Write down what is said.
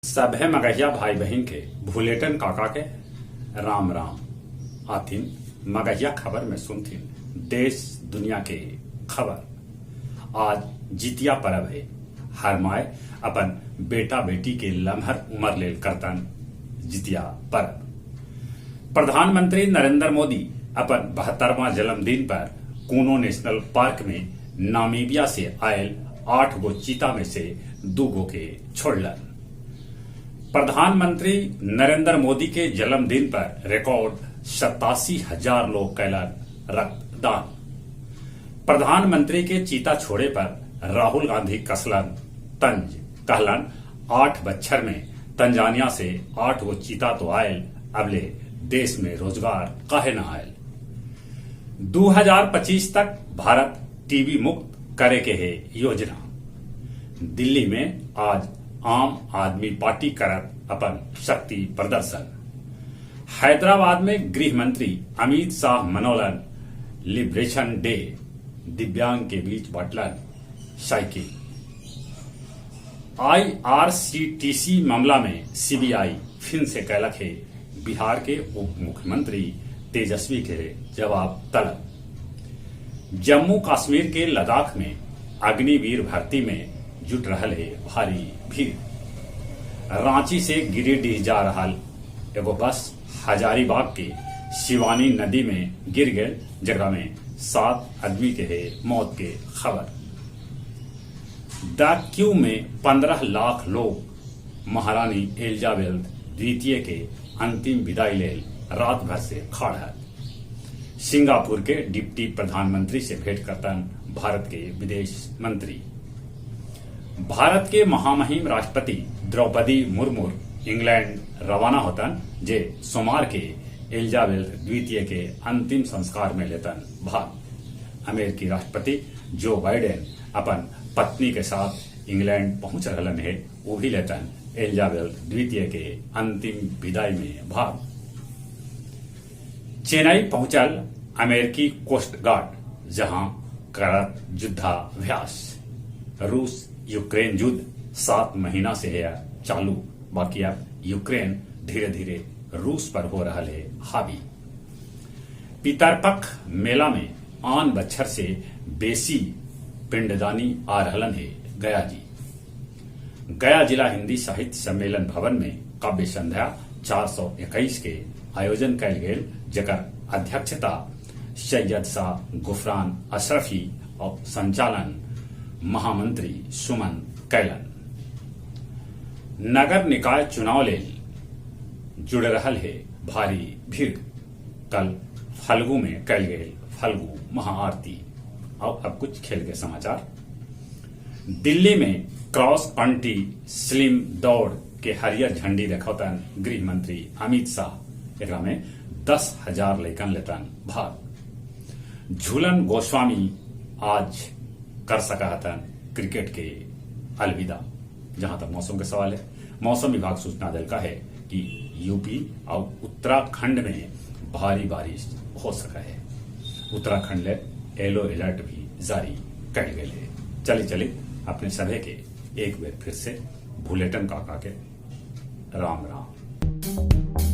सभे मगहिया भाई बहिन के भुलेटन काका के राम राम। आथिन मगहिया खबर में सुनथिन देश दुनिया के खबर। आज जितिया परब हे। हर माय अपन बेटा बेटी के लमहर उमर लेल करतन जितिया परब। प्रधानमंत्री नरेंद्र मोदी अपन 72वां जन्मदिन पर कूनो नेशनल पार्क में नामीबिया से आयल 8 गो चीता में से 2 गो के छोड़लन। प्रधानमंत्री नरेंद्र मोदी के जन्मदिन पर रिकॉर्ड 87,000 लोग कैलन रक्तदान। प्रधानमंत्री के चीता छोड़े पर राहुल गांधी कसलन तंज, कहलन 8 बच्छर में तंजानिया से 8 गो चीता तो आयल, अबले देश में रोजगार काहे न आयल। 2025 तक भारत टीबी मुक्त करे के है योजना। दिल्ली में आज आम आदमी पार्टी करत अपन शक्ति प्रदर्शन। हैदराबाद में गृह मंत्री अमित शाह मनौलन लिबरेशन डे, दिव्यांग के बीच बांटलन साइकिल। आईआरसीटीसी मामला में सीबीआई फिर से कैलक है बिहार के उप मुख्यमंत्री तेजस्वी के जवाब तलब। जम्मू कश्मीर के लद्दाख में अग्निवीर भर्ती में जुट रहल है भारी भीड़। रांची से गिरिडीह जा रहा एगो बस हजारीबाग के शिवानी नदी में गिर गए, जगह में 7 आदमी के है मौत के खबर। The Q में 15 लाख लोग महारानी एलिजाबेथ द्वितीय के अंतिम विदाई लेल रात भर से खड़ है। सिंगापुर के डिप्टी प्रधानमंत्री से भेंट करतन भारत के विदेश मंत्री। भारत के महामहिम राष्ट्रपति द्रौपदी मुर्मू इंग्लैंड रवाना होतन, जे सोमवार के एलिजाबेथ द्वितीय के अंतिम संस्कार में लेतन भाग। अमेरिकी राष्ट्रपति जो बाइडेन अपन पत्नी के साथ इंग्लैंड पहुंच रहलन है, वो भी लेतन एलिजाबेथ द्वितीय के अंतिम विदाई में भाग। चेन्नई पहुंचल अमेरिकी कोस्ट गार्ड, जहां करत युद्धाभ्यास। रूस यूक्रेन युद्ध 7 महीना से है चालू, बाकी अब यूक्रेन धीरे धीरे रूस पर हो रहा है हावी। पितरपख मेला में आन बच्छर से बेसी पिंडदानी आ रहलन है गया जी। गया जिला हिंदी साहित्य सम्मेलन भवन में काव्य संध्या 421 के आयोजन कैल गेल, जकर अध्यक्षता सैयद शाह गुफरान अशरफी और संचालन महामंत्री सुमन कैलन। नगर निकाय चुनाव लेल जुड़ रहल है भारी भीड़। कल फल्गु में कैल गेल फल्गु महाआरती। और अब कुछ खेल के समाचार। दिल्ली में क्रॉस कंट्री स्लिम दौड़ के हरियर झंडी देखौतन गृह मंत्री अमित शाह। एकरा में 10,000 लैकन लेतन भाग। झूलन गोस्वामी आज कर सका हतन क्रिकेट के अलविदा। जहां तक मौसम के सवाल है, मौसम विभाग सूचना दिलका है कि यूपी और उत्तराखंड में भारी बारिश हो सका है। उत्तराखंड ले येलो अलर्ट भी जारी कर गए है। चली चली अपने सभे के एक बार फिर से भुलेटन काका के राम राम।